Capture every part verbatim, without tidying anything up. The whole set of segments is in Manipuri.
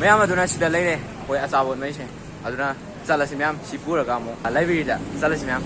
ꯃꯌꯥꯝ ꯑꯗꯨꯅ ꯁꯤꯗ ꯂꯩꯔꯦ ꯑꯩꯈꯣꯏ ꯑꯆꯥꯄꯣꯠ ꯃꯩꯁꯦ꯫ ꯑꯗꯨꯅ ꯆꯠꯂꯁꯤ ꯃꯌꯥꯝ, ꯁꯤ ꯄꯨꯔꯒ ꯑꯃꯨꯛ library ꯗ ꯆꯠꯂꯁꯤ ꯃꯌꯥꯝ꯫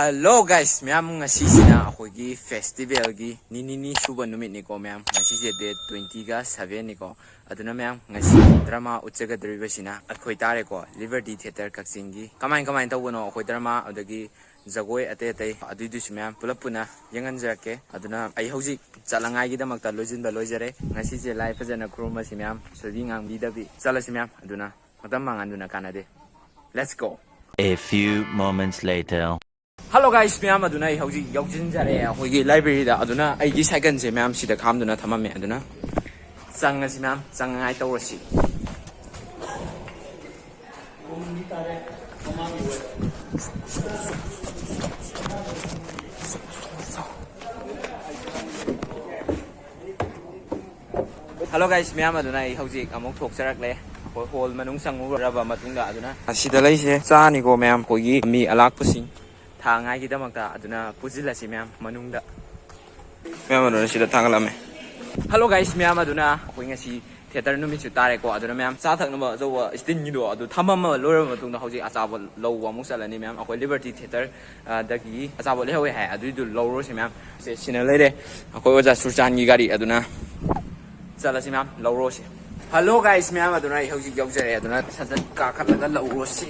Hello guys, ꯃꯌꯥꯝ, ꯉꯁꯤꯁꯤꯅ ꯑꯩꯈꯣꯏꯒꯤ festival ꯒꯤ ꯅꯤꯅꯤꯅꯤ ꯁꯨꯕ ꯅꯨꯃꯤꯠꯅꯤꯀꯣ ꯃꯌꯥꯝ꯫ ꯉꯁꯤꯁꯦ date twenty ꯒ seven ꯅꯤꯀꯣ꯫ ꯑꯗꯨꯅ ꯃꯌꯥꯝ, ꯉꯁꯤ drama ꯎꯠꯆꯒꯗꯧꯔꯤꯕꯁꯤꯅ ꯑꯩꯈꯣꯏ ꯇꯥꯔꯦꯀꯣ, Liberty Theatre ꯀꯛꯆꯤꯡꯒꯤ꯫ ꯀꯃꯥꯏ ꯀꯃꯥꯏꯅ ꯇꯧꯕꯅꯣ ꯑꯩꯈꯣꯏ drama, ꯑꯗꯒꯤ ꯖꯒꯣꯏ ꯑꯇꯩ ꯑꯇꯩ, ꯑꯗꯨꯏꯗꯨꯁꯨ ꯃꯌꯥꯝ ꯄꯨꯂꯞ ꯄꯨꯟꯅ ꯌꯦꯡꯍꯟꯖꯔꯛꯀꯦ꯫ ꯑꯗꯨꯅ ꯑꯩ ꯍꯧꯖꯤꯛ ꯆꯠꯂꯉꯥꯏꯒꯤꯗꯃꯛꯇ ꯂꯣꯏꯁꯤꯟꯕ ꯂꯣꯏꯖꯔꯦ꯫ ꯉꯁꯤꯁꯦ ꯂꯥꯏ ꯐꯖꯅ ꯈꯨꯔꯨꯝꯃꯁꯤ ꯃꯌꯥꯝ, ꯁꯣꯏꯕꯤ ꯉꯥꯡꯕꯤꯗꯕꯤ ꯆꯠꯂꯁꯤ ꯃꯌꯥꯝ꯫ ꯑꯗꯨꯅ ꯃꯇꯝ ꯃꯥꯡꯍꯟꯗꯨꯅ ꯀꯥꯟꯅꯗꯦ꯫ Let's go! A few moments later. Hello guys, ꯃꯌꯥꯝ, ꯑꯗꯨꯅ ꯑꯩ ꯍꯧꯖꯤꯛ ꯌꯧꯁꯤꯟꯖꯔꯦ ꯑꯩꯈꯣꯏꯒꯤ library ꯗ꯫ ꯑꯗꯨꯅ ꯑꯩꯒꯤ cycle ꯁꯦ ꯃꯌꯥꯝ ꯁꯤꯗ ꯈꯥꯝꯗꯨꯅ ꯊꯝꯃꯝꯃꯦ꯫ ꯑꯗꯨꯅ ꯆꯪꯉꯁꯤ ꯃꯌꯥꯝ, ꯆꯪꯉꯉꯥꯏ ꯇꯧꯔꯁꯤ꯫ Hello guys, ꯃꯌꯥꯝ, ꯑꯗꯨꯅ ꯑꯩ ꯍꯧꯖꯤꯛ ꯑꯃꯨꯛ ꯊꯣꯛꯆꯔꯛꯂꯦ꯫ ꯑꯩꯈꯣꯏ hall ꯃꯅꯨꯡ ꯆꯪꯉꯨꯔꯕ ꯃꯇꯨꯡꯗ, ꯑꯗꯨꯅ ꯑꯁꯤꯗ ꯂꯩꯁꯦ ꯆꯥꯅꯤꯀꯣ ꯃꯌꯥꯝ, ꯑꯩꯈꯣꯏꯒꯤ ꯃꯤ ꯑꯂꯥꯛꯄꯁꯤꯡ ꯊꯥꯉꯥꯏꯒꯤꯗꯃꯛꯇ꯫ ꯑꯗꯨꯅ ꯄꯨꯁꯤꯜꯂꯁꯤ ꯃꯌꯥꯝ ꯃꯅꯨꯡꯗ꯫ ꯃꯌꯥꯝ, ꯑꯗꯨꯅ ꯁꯤꯗ ꯊꯥꯡꯒꯠꯂꯝꯃꯦ꯫ Hello guys, ꯃꯌꯥꯝ, ꯑꯗꯨꯅ ꯑꯩꯈꯣꯏ ꯉꯁꯤ theatre ꯅꯨꯃꯤꯠꯁꯨ ꯇꯥꯔꯦꯀꯣ꯫ ꯑꯗꯨꯅ ꯃꯌꯥꯝ, ꯆꯥ ꯊꯛꯅꯕ ꯑꯆꯧꯕ stand ꯒꯤꯗꯣ ꯑꯗꯨ ꯊꯝꯃꯝꯃ ꯂꯣꯏꯔꯕ ꯃꯇꯨꯡꯗ ꯍꯧꯖꯤꯛ ꯑꯆꯥꯄꯣꯠ ꯂꯧꯕ ꯑꯃꯨꯛ ꯆꯠꯂꯅꯤ ꯃꯌꯥꯝ꯫ ꯑꯩꯈꯣꯏ Liberty Theatre, ꯑ, ꯗꯒꯤ ꯑꯆꯥꯄꯣꯠ ꯂꯩꯍꯧꯋꯦ ꯍꯥꯏ, ꯑꯗꯨꯏꯗꯨ ꯂꯧꯔꯨꯔꯁꯤ ꯃꯌꯥꯝ꯫ ꯁꯦ, ꯁꯤꯅ ꯂꯩꯔꯦ ꯑꯩꯈꯣꯏ ꯑꯣꯖꯥ ꯁꯨꯔꯆꯥꯟꯒꯤ ꯒꯥꯔꯤ꯫ ꯑꯗꯨꯅ ꯆꯠꯂꯁꯤ ꯃꯌꯥꯝ, ꯂꯧꯔꯨꯔꯁꯤ꯫ Hello guys, ꯃꯌꯥꯝ, ꯑꯗꯨꯅ ꯑꯩ ꯍꯧꯖꯤꯛ ꯌꯧꯖꯔꯦ꯫ ꯑꯗꯨꯅ ꯁꯠ ꯁꯠ ꯀꯥꯈꯠꯂꯒ ꯂꯧꯔꯣ ꯁꯤ꯫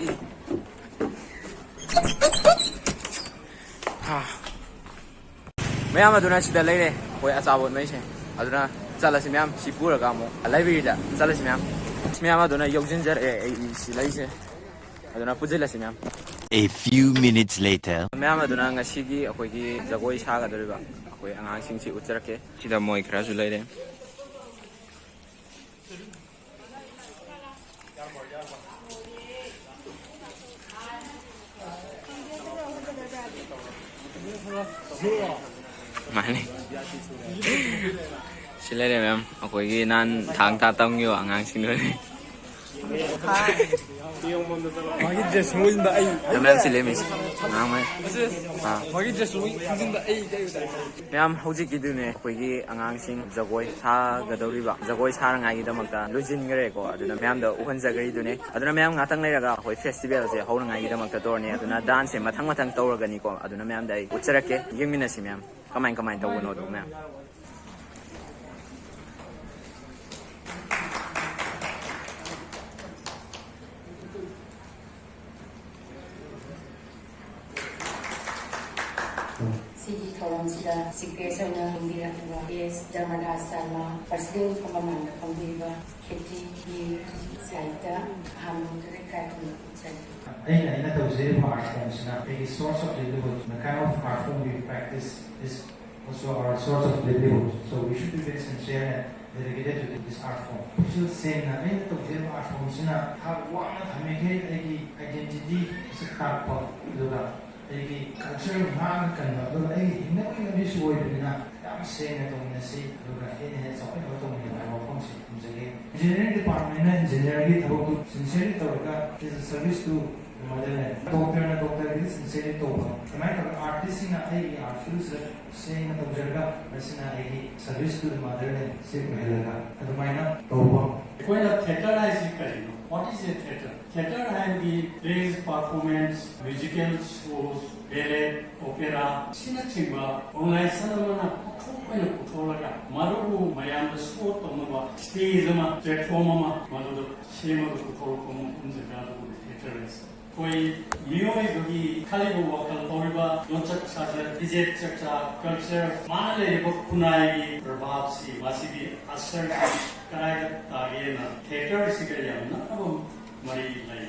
ꯍꯥ꯫ ꯃꯌꯥꯝ, ꯑꯗꯨꯅ ꯁꯤꯗ ꯂꯩꯔꯦ ꯑꯩꯈꯣꯏ ꯑꯆꯥꯄꯣꯠ ꯃꯩꯁꯦ꯫ ꯑꯗꯨꯅ ꯆꯠꯂꯁꯤ ꯃꯌꯥꯝ, ꯁꯤ ꯄꯨꯔꯒ ꯑꯃꯨꯛ library ꯗ ꯆꯠꯂꯁꯤ ꯃꯌꯥꯝ꯫ ꯃꯌꯥꯝ, ꯑꯗꯨꯅ ꯌꯧꯁꯤꯟꯖꯔꯛꯑꯦ ꯑꯩ ꯁꯤ ꯂꯩꯁꯦ꯫ ꯑꯗꯨꯅ ꯄꯨꯁꯤꯜꯂꯁꯤ ꯃꯌꯥꯝ꯫ A few minutes later. ꯃꯌꯥꯝ, ꯑꯗꯨꯅ ꯉꯁꯤꯒꯤ ꯑꯩꯈꯣꯏꯒꯤ ꯖꯒꯣꯏ ꯁꯥꯒꯗꯧꯔꯤꯕ ꯑꯩꯈꯣꯏ ꯑꯉꯥꯡꯁꯤꯡꯁꯤ ꯎꯠꯆꯔꯛꯀꯦ꯫ ꯁꯤꯗ ꯃꯣꯏ ꯈꯔꯁꯨ ꯂꯩꯔꯦ꯫ ꯃꯥꯅꯤ꯫ ꯁꯤ ꯂꯩꯔꯦ ꯃꯌꯥꯝ, ꯑꯩꯈꯣꯏꯒꯤ ꯅꯍꯥꯟ ꯊꯥꯡ ꯇꯥ ꯇꯝꯈꯤꯕ ꯑꯉꯥꯡꯁꯤꯡꯗꯨꯅꯤ꯫ ꯃꯥꯒꯤ dress ꯂꯣꯏꯕ ꯑꯩ꯫ ꯃꯌꯥꯝ ꯁꯤ ꯂꯩꯃꯤꯁꯤ ꯑꯉꯥꯡ ꯃꯌꯥꯝ꯫ ꯑꯥ꯫ ꯃꯥꯒꯤ dress ꯂꯣꯏ ꯊꯝꯖꯤꯟꯕ ꯑꯩ ꯀꯩ ꯎꯗꯥꯏ? ꯃꯌꯥꯝ, ꯍꯧꯖꯤꯛꯀꯤꯗꯨꯅꯦ ꯑꯩꯈꯣꯏꯒꯤ ꯑꯉꯥꯡꯁꯤꯡ ꯖꯒꯣꯏ ꯁꯥꯒꯗꯧꯔꯤꯕ, ꯖꯒꯣꯏ ꯁꯥꯅꯉꯥꯏꯒꯤꯗꯃꯛꯇ ꯂꯣꯏꯁꯤꯟꯈ꯭ꯔꯦꯀꯣ꯫ ꯑꯗꯨꯅ ꯃꯌꯥꯝꯗ ꯎꯍꯟꯖꯈ꯭ꯔꯤꯗꯨꯅꯦ꯫ ꯑꯗꯨꯅ ꯃꯌꯥꯝ, ꯉꯥꯛꯇꯪ ꯂꯩꯔꯒ ꯑꯩꯈꯣꯏ festival ꯁꯦ ꯍꯧꯅꯉꯥꯏꯒꯤꯗꯃꯛꯇ ꯇꯧꯔꯅꯤ꯫ ꯑꯗꯨꯅ dance ꯁꯦ ꯃꯊꯪ ꯃꯊꯪ ꯇꯧꯔꯒꯅꯤꯀꯣ꯫ ꯑꯗꯨꯅ ꯃꯌꯥꯝꯗ ꯑꯩ ꯎꯠꯆꯔꯛꯀꯦ, ꯌꯦꯡꯃꯤꯟꯅꯁꯤ ꯃꯌꯥꯝ ꯀꯃꯥꯏ ꯀꯃꯥꯏꯅ ꯇꯧꯕꯅꯣꯗꯣ ꯃꯌꯥꯝ꯫ ꯁꯤꯒꯤ ꯊꯧꯔꯝꯁꯤꯗ chief guest ꯑꯣꯏꯅ ꯍꯧꯕꯤꯔꯛꯂꯤꯕ ꯑꯦꯁ ꯙꯔꯃꯗꯥꯁ ꯁꯔꯃ, president ꯒꯤ ꯃꯃꯥꯡꯗ ꯐꯝꯕꯤꯔꯤꯕ ꯈꯦꯇ꯭ꯔꯤꯒꯤ ꯁꯥꯍꯤꯇ꯭ꯌ ꯑꯍꯥꯟꯕ ꯃꯛꯇꯗ ꯏꯀꯥꯏ ꯈꯨꯝꯅꯕ ꯎꯠꯆꯔꯤ꯫ ꯑꯩꯅ, ꯑꯩꯅ ꯇꯧꯖꯔꯤꯕ art form ꯁꯤꯅ ꯑꯩꯒꯤ source of livelihood, the kind of art form we practice is also our source of livelihood. So we should be very sincere and dedicated to this art form. ꯄꯨꯛꯆꯦꯜ ꯁꯦꯡꯅ ꯑꯩꯅ ꯇꯧꯖꯔꯤꯕ art form ꯁꯤꯅ ꯊꯥꯛ ꯋꯥꯡꯅ ꯊꯝꯃꯤꯈꯩ ꯑꯩꯒꯤ identity ꯃꯁꯛ ꯇꯥꯛꯄ, ꯑꯗꯨꯒ ꯑꯩꯒꯤ culture ꯉꯥꯛꯅ ꯀꯟꯕ, ꯑꯗꯨꯒ ꯑꯩꯒꯤ ꯍꯤꯡꯅꯕꯒꯤ ꯂꯝꯕꯤꯁꯨ ꯑꯣꯏꯕꯅꯤꯅ ꯌꯥꯝ ꯁꯦꯡꯅ ꯇꯧꯃꯤꯟꯅꯁꯤ, ꯑꯗꯨꯒ ꯍꯦꯟꯅ ꯍꯦꯟꯅ ꯆꯥꯎꯈꯠꯅꯕ ꯇꯧꯃꯤꯟꯅꯕ ꯍꯥꯏꯕ ꯋꯥꯐꯝꯁꯤ ꯊꯝꯖꯒꯦ꯫ Engineering department ꯅ engineer ꯒꯤ ꯊꯕꯛꯇꯨ sincerely ꯇꯧꯔꯒ is a service to the motherland꯫ Doctor ꯅ doctor ꯒꯤꯗꯤ sincerely ꯇꯧꯕ꯫ ꯑꯗꯨꯃꯥꯏꯅ ꯇꯧꯔꯒ artist ꯁꯤꯡꯅ ꯑꯩꯒꯤ art field ꯁꯤꯗ ꯁꯦꯡꯅ ꯇꯧꯖꯔꯒ ꯃꯁꯤꯅ ꯑꯩꯒꯤ service to the motherland ꯁꯤ ꯑꯣꯏꯍꯜꯂꯒ ꯑꯗꯨꯃꯥꯏꯅ ꯇꯧꯕ꯫ ꯑꯩꯈꯣꯏꯅ theatre ꯍꯥꯏꯁꯤ ꯀꯔꯤꯅꯣ? What is a theater? Theater ꯍꯥꯏꯕꯗꯤ plays, performance, musical shows, ballet, opera ꯑꯁꯤꯅꯆꯤꯡꯕ organization ꯑꯃꯅ ꯄꯣꯠꯊꯣꯛ ꯑꯣꯏꯅ ꯄꯨꯊꯣꯛꯂꯒ ꯃꯗꯨꯕꯨ ꯃꯌꯥꯝꯗ show ꯇꯧꯅꯕ stage ꯑꯃ, platform ꯑꯃ ꯃꯗꯨꯗ ꯁꯦꯝꯃꯒ ꯄꯨꯊꯣꯔꯛꯄ ꯃꯐꯝ ꯖꯒꯥꯗꯨꯕꯨ theater ꯍꯥꯏ꯫ ꯑꯩꯈꯣꯏ ꯃꯤꯑꯣꯏꯕꯒꯤ ꯈꯜꯂꯤꯕ ꯋꯥꯈꯜ, ꯇꯧꯔꯤꯕ ꯂꯣꯟꯆꯠ ꯁꯥꯖꯠ, ꯐꯤꯖꯦꯠ ꯆꯛꯆꯥ, culture, ꯃꯥꯅ ꯂꯩꯔꯤꯕ ꯈꯨꯟꯅꯥꯏꯒꯤ ꯄ꯭ꯔꯚꯥꯕꯁꯤ, ꯃꯁꯤꯒꯤ ꯑꯁꯔꯁꯤ ꯀꯗꯥꯏꯗ ꯇꯥꯒꯦꯅ theaterꯁꯤꯒ ꯌꯥꯝ ꯅꯛꯅꯕ ꯃꯔꯤ ꯂꯩ꯫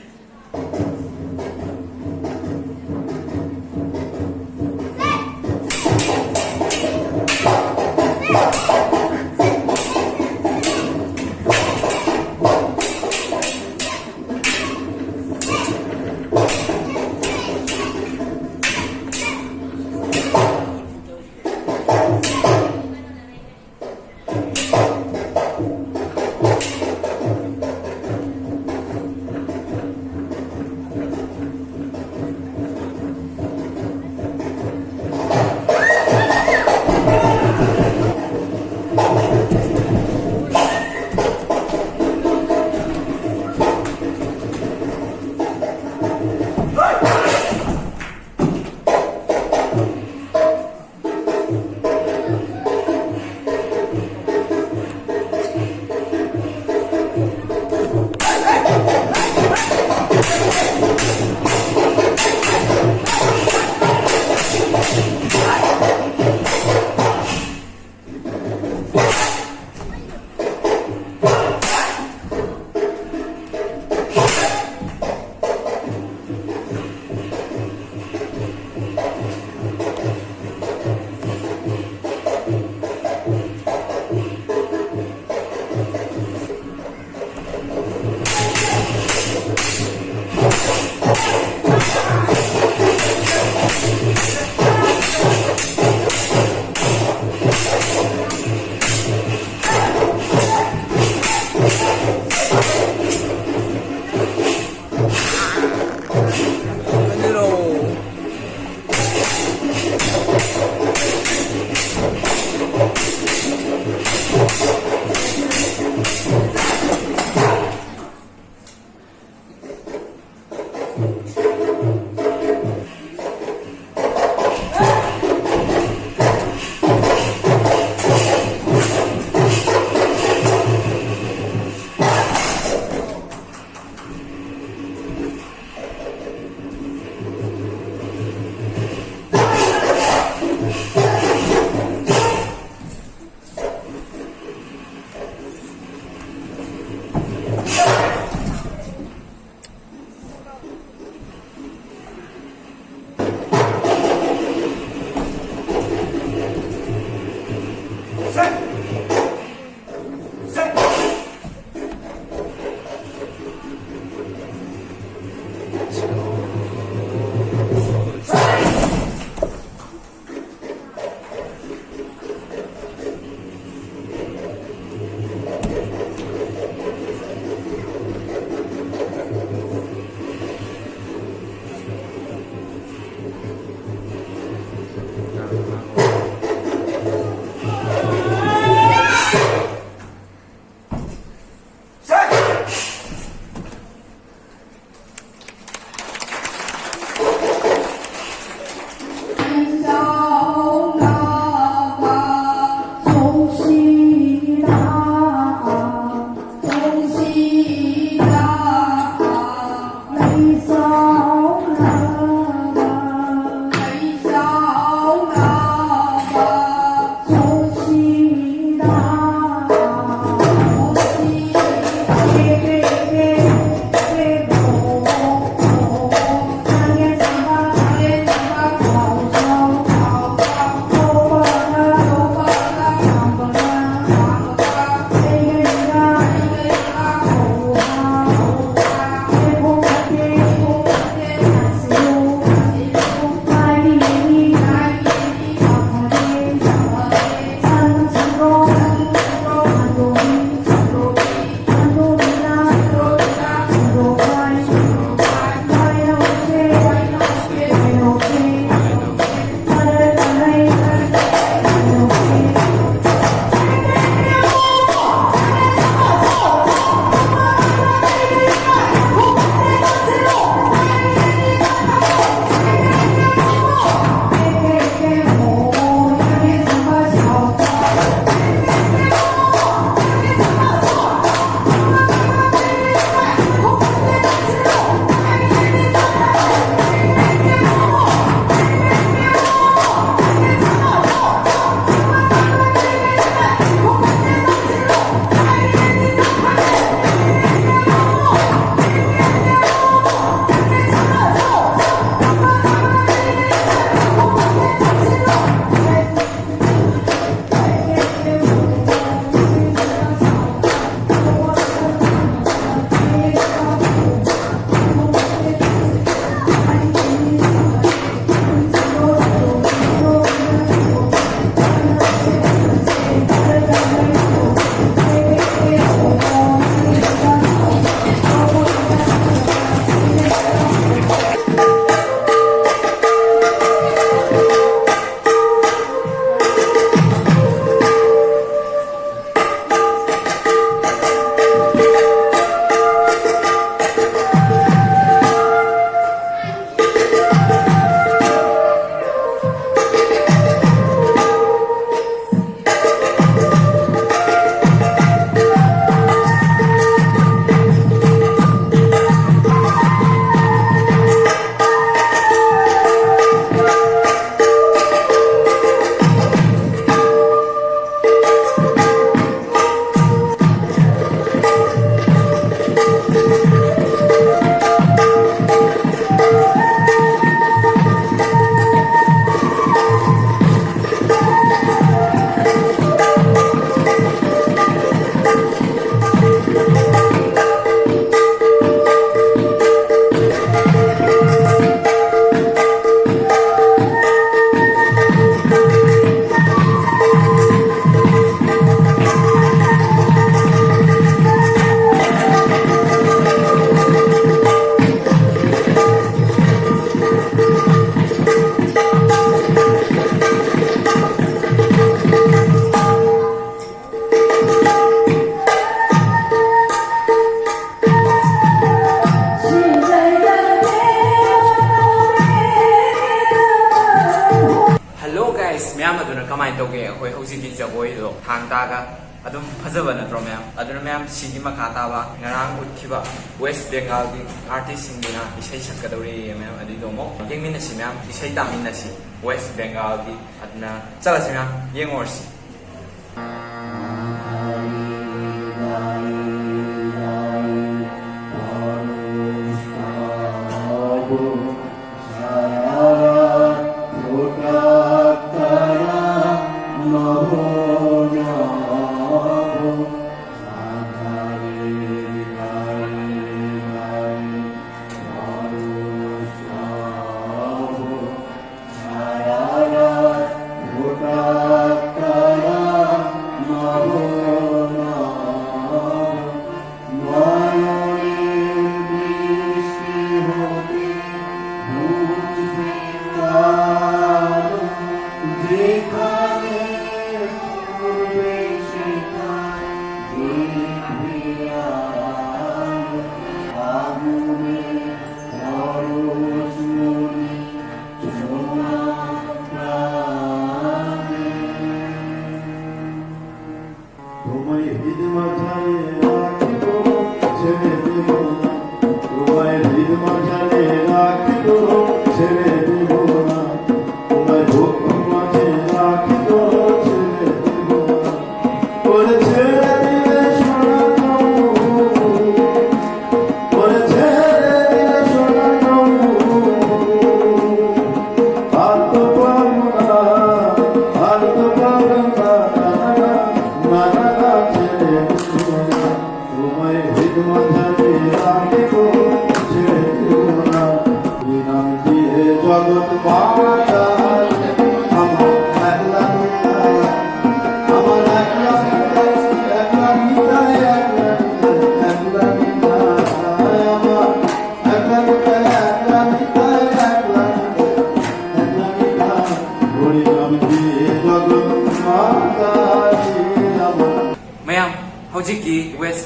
ꯃꯌꯥꯝ, ꯑꯗꯨꯅ ꯀꯃꯥꯏꯅ ꯇꯧꯒꯦ? ꯑꯩꯈꯣꯏ ꯍꯧꯖꯤꯛꯀꯤ ꯖꯒꯣꯏꯗꯣ ꯊꯥꯡ ꯇꯥꯒ ꯑꯗꯨꯝ ꯐꯖꯕ ꯅꯠꯇ꯭ꯔꯣ ꯃꯌꯥꯝ? ꯑꯗꯨꯅ ꯃꯌꯥꯝ, ꯁꯤꯒꯤ ꯃꯈꯥ ꯇꯥꯕ ꯉꯔꯥꯡ ꯎꯠꯈꯤꯕ ꯋꯦꯁ ꯕꯦꯡꯒꯥꯜꯒꯤ ꯑꯥꯔꯇꯤꯁꯁꯤꯡꯗꯨꯅ ꯏꯁꯩ ꯁꯛꯀꯗꯧꯔꯤꯌꯦ ꯃꯌꯥꯝ꯫ ꯑꯗꯨꯏꯗꯣ ꯑꯃꯨꯛ ꯌꯦꯡꯃꯤꯟꯅꯁꯤ ꯃꯌꯥꯝ, ꯏꯁꯩ ꯇꯥꯃꯤꯟꯅꯁꯤ ꯋꯦꯁ ꯕꯦꯡꯒꯥꯜꯒꯤ꯫ ꯑꯗꯨꯅ ꯆꯠꯂꯁꯤ ꯃꯌꯥꯝ, ꯌꯦꯡꯉꯨꯔꯁꯤ꯫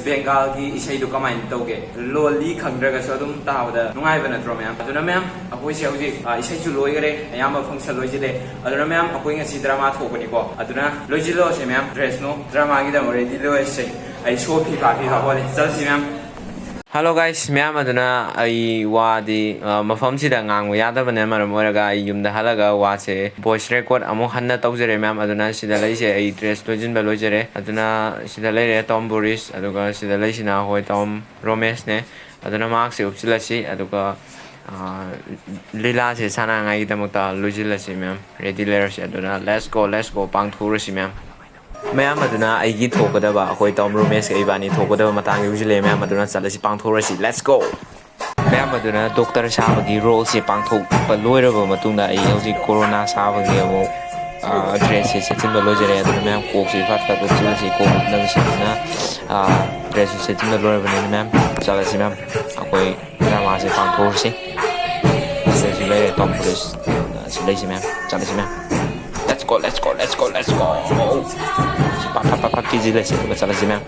ꯕꯦꯡꯒꯥꯜꯒꯤ ꯏꯁꯩꯗꯣ ꯀꯃꯥꯏꯅ ꯇꯧꯒꯦ? ꯂꯣꯜꯂꯤ ꯈꯪꯗ꯭ꯔꯒꯁꯨ ꯑꯗꯨꯝ ꯇꯥꯕꯗ ꯅꯨꯡꯉꯥꯏꯕ ꯅꯠꯇ꯭ꯔꯣ, ꯃꯌꯥꯝ? ꯑꯗꯨꯅ, ꯃꯌꯥꯝ, ꯑ, ꯏꯁꯩꯁꯨ ꯂꯣꯏꯈꯔꯦ, ꯑꯌꯥꯝꯕ function ꯂꯣꯏꯁꯤꯜꯂꯦ꯫ ꯑꯗꯨꯅ, ꯃꯌꯥꯝ, ꯑꯩꯈꯣꯏ ꯉꯁꯤ drama ꯊꯣꯛꯄꯅꯤꯀꯣ, ꯑꯗꯨꯅ ꯂꯣꯏꯁꯤꯜꯂꯣꯁꯦ, ꯃꯌꯥꯝ꯫ Dress ꯅꯣ, drama ꯒꯤꯗꯃꯛ ready ꯂꯣꯏꯁꯦ꯫ ꯑꯩ ꯁꯣ ꯐꯤꯐꯥ ꯐꯤꯐꯥ ꯍꯣꯜꯂꯦ, ꯆꯠꯁꯤ, ꯃꯌꯥꯝ꯫ Hello guys, ꯃꯌꯥꯝ, ꯑꯗꯨꯅ ꯑꯩ ꯋꯥꯗꯤ, ꯑ, ꯃꯐꯝꯁꯤꯗ ꯉꯥꯡꯕ ꯌꯥꯗꯕꯅ ꯃꯔꯝ ꯑꯣꯏꯔꯒ ꯑꯩ ꯌꯨꯝꯗ ꯍꯜꯂꯒ ꯋꯥꯁꯦ voice record ꯑꯃꯨꯛ ꯍꯟꯅ ꯇꯧꯖꯔꯦ, ꯃꯌꯥꯝ꯫ ꯑꯗꯨꯅ ꯁꯤꯗ ꯂꯩꯁꯦ ꯑꯩ dress ꯂꯣꯏꯁꯤꯟꯕ ꯂꯣꯏꯖꯔꯦ꯫ ꯑꯗꯨꯅ ꯁꯤꯗ ꯂꯩꯔꯦ ꯇꯣꯝ ꯕꯣꯔꯤꯁ, ꯑꯗꯨꯒ ꯁꯤꯗ ꯂꯩꯁꯤꯅ ꯑꯩꯈꯣꯏ ꯇꯣꯝ ꯔꯣꯃꯦꯁꯅꯦ꯫ ꯑꯗꯨꯅ ꯃꯍꯥꯛꯁꯦ ꯎꯞꯁꯤꯜꯂꯁꯤ, ꯑꯗꯨꯒ, ꯑ, ꯂꯤꯂꯥꯁꯦ ꯁꯥꯟꯅꯉꯥꯏꯒꯤꯗꯃꯛꯇ ꯂꯣꯏꯁꯤꯜꯂꯁꯤ, ꯃꯌꯥꯝ꯫ Ready ꯂꯩꯔꯁꯤ꯫ ꯑꯗꯨꯅ let's go, let's go, ꯄꯥꯡꯊꯣꯛꯎꯔꯁꯤ, ꯃꯌꯥꯝ꯫ ꯃꯌꯥꯝ, ꯑꯗꯨꯅ ꯑꯩꯒꯤ ꯊꯣꯛꯀꯗꯕ, ꯑꯩꯈꯣꯏ ꯇꯣꯝ ꯔꯣꯃꯦꯁꯀ ꯏꯕꯥꯅꯤ ꯊꯣꯛꯀꯗꯕ ꯃꯇꯥꯡ ꯌꯧꯁꯤꯜꯂꯛꯑꯦ, ꯃꯌꯥꯝ꯫ ꯑꯗꯨꯅ ꯆꯠꯂꯁꯤ, ꯄꯥꯡꯊꯣꯛꯎꯔꯁꯤ, let's go꯫ ꯃꯌꯥꯝ, ꯑꯗꯨꯅ doctor ꯁꯥꯕꯒꯤ role ꯁꯦ ꯄꯥꯡꯊꯣꯛꯄ ꯂꯣꯏꯔꯕ ꯃꯇꯨꯡꯗ ꯑꯩ ꯍꯧꯖꯤꯛ ꯀꯣꯔꯣꯅꯥ ꯁꯥꯕꯒꯤ ꯑꯃꯨꯛ, ꯑ, dress ꯁꯦ ꯁꯦꯠꯆꯤꯟꯕ ꯂꯣꯏꯖꯔꯦ꯫ ꯑꯗꯨꯅ, ꯃꯌꯥꯝ, ꯀꯣꯛꯁꯤ ꯐꯠ ꯐꯠ ꯎꯞꯁꯤꯜꯂꯁꯤ, ꯀꯣꯛ ꯎꯞꯅꯕꯁꯤ꯫ ꯑꯗꯨꯅ, ꯑ, dress ꯁꯨ ꯁꯦꯠꯆꯤꯟꯕ ꯂꯣꯏꯔꯕꯅꯤꯅ, ꯃꯌꯥꯝ, ꯆꯠꯂꯁꯤ, ꯃꯌꯥꯝ꯫ ꯑꯩꯈꯣꯏ drama ꯁꯦ ꯄꯥꯡꯊꯣꯛꯎꯔꯁꯤ꯫ ꯁꯤꯗꯁꯨ ꯂꯩꯔꯦ ꯇꯣꯝ ꯄꯨꯂꯤꯁ꯫ ꯁꯤ ꯂꯩꯁꯤ, ꯃꯌꯥꯝ꯫ ꯆꯠꯂꯁꯤ, ꯃꯌꯥꯝ꯫ Let's go, let's go, let's go, let's go꯫ ꯁꯤ ꯄꯥꯛ ꯄꯥꯛ ꯄꯥꯛ ꯄꯥꯛ ꯀꯤꯖꯤꯜꯂꯁꯤ, ꯑꯗꯨꯒ ꯆꯠꯂꯁꯤ, ꯃꯌꯥꯝ꯫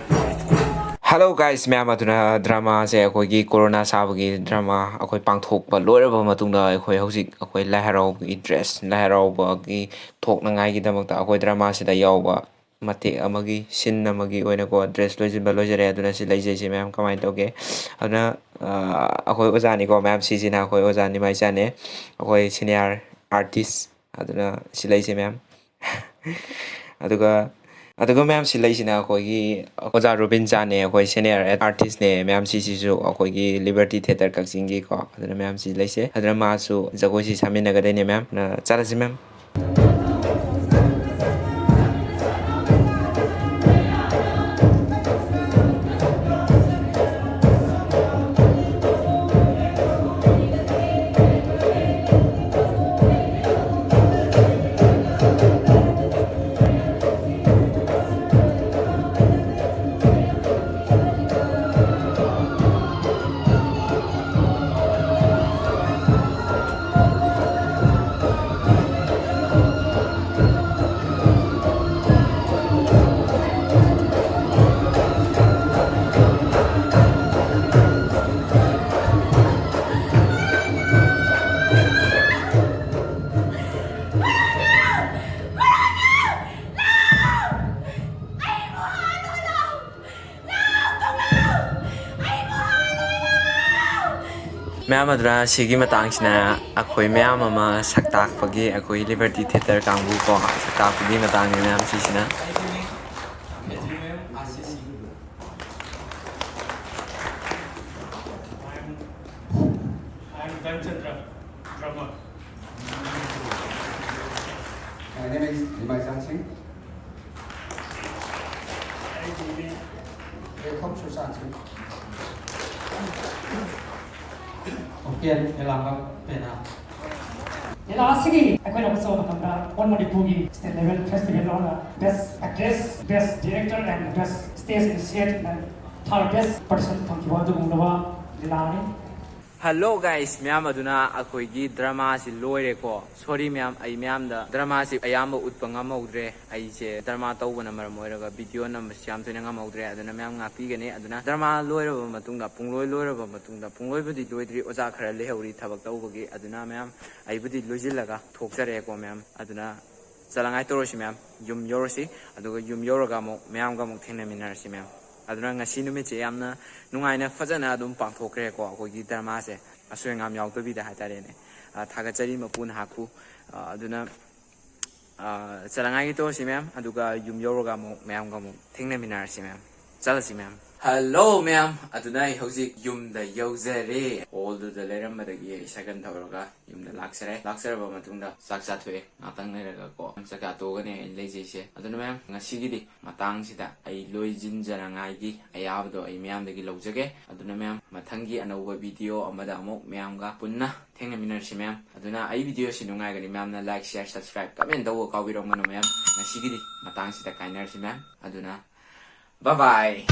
Hello guys, ꯃꯌꯥꯝ, ꯑꯗꯨꯅ drama ꯁꯦ ꯑꯩꯈꯣꯏꯒꯤ ꯀꯣꯔꯣꯅꯥ ꯁꯥꯕꯒꯤ drama ꯑꯩꯈꯣꯏ ꯄꯥꯡꯊꯣꯛꯄ ꯂꯣꯏꯔꯕ ꯃꯇꯨꯡꯗ ꯑꯩꯈꯣꯏ ꯍꯧꯖꯤꯛ ꯑꯩꯈꯣꯏ ꯂꯥꯏ ꯍꯔꯥꯎꯕꯒꯤ dress, ꯂꯥꯏ ꯍꯔꯥꯎꯕꯒꯤ ꯊꯣꯛꯅꯉꯥꯏꯒꯤꯗꯃꯛꯇ ꯑꯩꯈꯣꯏ drama ꯁꯤꯗ ꯌꯥꯎꯕ ꯃꯇꯦꯛ ꯑꯃꯒꯤ, scene ꯑꯃꯒꯤ ꯑꯣꯏꯅꯀꯣ, dress ꯂꯣꯏꯁꯤꯟꯕ ꯂꯣꯏꯖꯔꯦ꯫ ꯑꯗꯨꯅ ꯁꯤ ꯂꯩꯖꯩꯁꯦ, ꯃꯌꯥꯝ, ꯀꯃꯥꯏꯅ ꯇꯧꯒꯦ? ꯑꯗꯨꯅ, ꯑ, ꯑꯩꯈꯣꯏ ꯑꯣꯖꯥꯅꯤꯀꯣ, ꯃꯌꯥꯝ, ꯁꯤꯁꯤꯅ ꯑꯩꯈꯣꯏ ꯑꯣꯖꯥ ꯅꯤꯃꯥꯏꯆꯥꯅꯦ, ꯑꯩꯈꯣꯏ senior artist꯫ ꯑꯗꯨꯅ ꯁꯤ ꯂꯩꯁꯦ, ꯃꯌꯥꯝ꯫ ꯑꯗꯨꯒ, ꯑꯗꯨꯒ, ꯃꯌꯥꯝ, ꯁꯤ ꯂꯩꯁꯤꯅ ꯑꯩꯈꯣꯏꯒꯤ ꯑꯣꯖꯥ ꯔꯣꯕꯤꯟꯆꯥꯅꯦ, ꯑꯩꯈꯣꯏ senior artist ꯅꯦ, ꯃꯌꯥꯝ꯫ ꯁꯤꯁꯤꯁꯨ ꯑꯩꯈꯣꯏꯒꯤ Liberty Theatre ꯀꯛꯆꯤꯡꯒꯤꯀꯣ꯫ ꯑꯗꯨꯅ, ꯃꯌꯥꯝ, ꯁꯤ ꯂꯩꯁꯦ꯫ ꯑꯗꯨꯅ ꯃꯥꯁꯨ ꯖꯒꯣꯏꯁꯤ ꯁꯥꯃꯤꯟꯅꯒꯗꯣꯏꯅꯦ, ꯃꯌꯥꯝ꯫ ꯑꯗꯨꯅ ꯆꯠꯂꯁꯤ, ꯃꯌꯥꯝ꯫ ꯃꯌꯥꯝ ꯑꯗꯨꯅ ꯁꯤꯒꯤ ꯃꯇꯥꯡꯁꯤꯅ ꯑꯩꯈꯣꯏ ꯃꯌꯥꯝ ꯑꯃ ꯁꯛꯇꯥꯛꯄꯒꯤ, ꯑꯩꯈꯣꯏ ꯂꯤꯕꯔꯇꯤ ꯊꯤꯌꯦꯇꯔ ꯀꯥꯡꯕꯨ ꯀꯣ, ꯁꯛꯇꯥꯛꯄꯒꯤ ꯃꯇꯥꯡꯅꯤ ꯃꯌꯥꯝ ꯁꯤꯁꯤꯅ꯫ My name is Limai Chansing. Welcome to Chansing. Okay, ꯂꯤꯂꯥ ꯑꯁꯤꯒꯤ ꯑꯩꯈꯣꯏꯅ ꯎꯠꯆꯕ ꯃꯇꯝꯗ All Manipurꯒꯤ state level festival ꯑꯃꯗ best actress, best director and best stage initiative and third best participant ꯐꯪꯈꯤꯕ ꯑꯗꯨꯒꯨꯝꯂꯕ ꯂꯤꯂꯥꯅꯤ꯫ Hello guys, ꯃꯌꯥꯝ ꯑꯗꯨꯅ ꯑꯩꯈꯣꯏꯒꯤ dramaꯁꯤ ꯂꯣꯏꯔꯦꯀꯣ꯫ Sorry ꯃꯌꯥꯝ, ꯑꯩ ꯃꯌꯥꯝꯗ dramaꯁꯤ ꯑꯌꯥꯝꯕ ꯎꯠꯄ ꯉꯝꯍꯧꯗ꯭ꯔꯦ꯫ ꯑꯩꯁꯦ drama ꯇꯧꯕꯅ ꯃꯔꯝ ꯑꯣꯏꯔꯒ video ꯅꯝꯕꯁꯤ ꯌꯥꯝ ꯊꯣꯏꯅ ꯉꯝꯍꯧꯗ꯭ꯔꯦ꯫ ꯑꯗꯨꯅ ꯃꯌꯥꯝ ꯉꯥꯛꯄꯤꯒꯅꯤ꯫ ꯑꯗꯨꯅ drama ꯂꯣꯏꯔꯕ ꯃꯇꯨꯡꯗ, ꯄꯨꯡꯂꯣꯏ ꯂꯣꯏꯔꯕ ꯃꯇꯨꯡꯗ, ꯄꯨꯡꯂꯣꯏꯕꯨꯗꯤ ꯂꯣꯏꯗ꯭ꯔꯤ, ꯑꯣꯖꯥ ꯈꯔ ꯂꯩꯍꯧꯔꯤ ꯊꯕꯛ ꯇꯧꯕꯒꯤ꯫ ꯑꯗꯨꯅ ꯃꯌꯥꯝ ꯑꯩꯕꯨꯗꯤ ꯂꯣꯏꯁꯤꯜꯂꯒ ꯊꯣꯛꯆꯔꯦꯀꯣ ꯃꯌꯥꯝ꯫ ꯑꯗꯨꯅ ꯆꯠꯅꯉꯥꯏ ꯇꯧꯔꯁꯤ ꯃꯌꯥꯝ, ꯌꯨꯝ ꯌꯧꯔꯁꯤ꯫ ꯑꯗꯨꯒ ꯌꯨꯝ ꯌꯧꯔꯒ ꯑꯃꯨꯛ ꯃꯌꯥꯝꯒ ꯑꯃꯨꯛ ꯊꯦꯡꯅꯃꯤꯟꯅꯔꯁꯤ ꯃꯌꯥꯝ꯫ ꯑꯗꯨꯅ ꯉꯁꯤ ꯅꯨꯃꯤꯠꯁꯦ ꯌꯥꯝꯅ ꯅꯨꯡꯉꯥꯏꯅ ꯐꯖꯅ ꯑꯗꯨꯝ ꯄꯥꯡꯊꯣꯛꯈ꯭ꯔꯦꯀꯣ, ꯑꯩꯈꯣꯏꯒꯤ dramaꯁꯦ ꯑꯁꯣꯏ ꯑꯉꯥꯝ ꯌꯥꯎꯗꯕꯤꯗ ꯍꯥꯏꯇꯥꯔꯦꯅꯦ꯫ ꯑ, ꯊꯥꯒꯠꯆꯔꯤ ꯃꯄꯨ ꯅꯍꯥꯛꯄꯨ꯫ ꯑ, ꯑꯗꯨꯅ, ꯑ, ꯆꯠꯅꯉꯥꯏꯒꯤ ꯇꯧꯔꯁꯤ ꯃꯌꯥꯝ, ꯑꯗꯨꯒ ꯌꯨꯝ ꯌꯧꯔꯒ ꯑꯃꯨꯛ ꯃꯌꯥꯝꯒ ꯑꯃꯨꯛ ꯊꯦꯡꯅꯃꯤꯟꯅꯔꯁꯤ ꯃꯌꯥꯝ꯫ ꯆꯠꯂꯁꯤ ꯃꯌꯥꯝ꯫ Hello ꯃꯌꯥꯝ, ꯑꯗꯨꯅ ꯑꯩ ꯍꯧꯖꯤꯛ ꯌꯨꯝꯗ ꯌꯧꯖꯔꯦ꯫ Hallꯗꯨꯗ ꯂꯩꯔꯝꯕꯗꯒꯤ ꯑꯩ ꯁꯥꯏꯀꯜ ꯊꯧꯔꯒ ꯌꯨꯝꯗ ꯂꯥꯛꯆꯔꯦ꯫ ꯂꯥꯛꯆꯔꯕ ꯃꯇꯨꯡꯗ ꯆꯥꯛ ꯆꯥꯊꯣꯛꯑꯦ꯫ ꯉꯥꯛꯇꯪ ꯂꯩꯔꯒꯀꯣ ꯆꯥꯛ ꯆꯥ ꯇꯣꯛꯑꯒꯅꯦ ꯑꯩꯅ ꯂꯩꯖꯩꯁꯦ꯫ ꯑꯗꯨꯅ ꯃꯌꯥꯝ, ꯉꯁꯤꯒꯤꯗꯤ ꯃꯇꯥꯡꯁꯤꯗ ꯑꯩ ꯂꯣꯏꯁꯤꯟꯖꯅꯉꯥꯏꯒꯤ ꯑꯌꯥꯕꯗꯣ ꯑꯩ ꯃꯌꯥꯝꯗꯒꯤ ꯂꯧꯖꯒꯦ꯫ ꯑꯗꯨꯅ ꯃꯌꯥꯝ, ꯃꯊꯪꯒꯤ ꯑꯅꯧꯕ video ꯑꯃꯗ ꯑꯃꯨꯛ ꯃꯌꯥꯝꯒ ꯄꯨꯟꯅ ꯊꯦꯡꯅꯃꯤꯟꯅꯔꯁꯤ ꯃꯌꯥꯝ꯫ ꯑꯗꯨꯅ ꯑꯩ videoꯁꯤ ꯅꯨꯡꯉꯥꯏꯒꯅꯤ ꯃꯌꯥꯝꯅ like, share, subscribe, comment ꯇꯧꯕ ꯀꯥꯎꯕꯤꯔꯝꯒꯅꯨ ꯃꯌꯥꯝ꯫ ꯉꯁꯤꯒꯤꯗꯤ ꯃꯇꯥꯡꯁꯤꯗ ꯀꯥꯏꯅꯔꯁꯤ ꯃꯌꯥꯝ꯫ ꯑꯗꯨꯅ bye bye꯫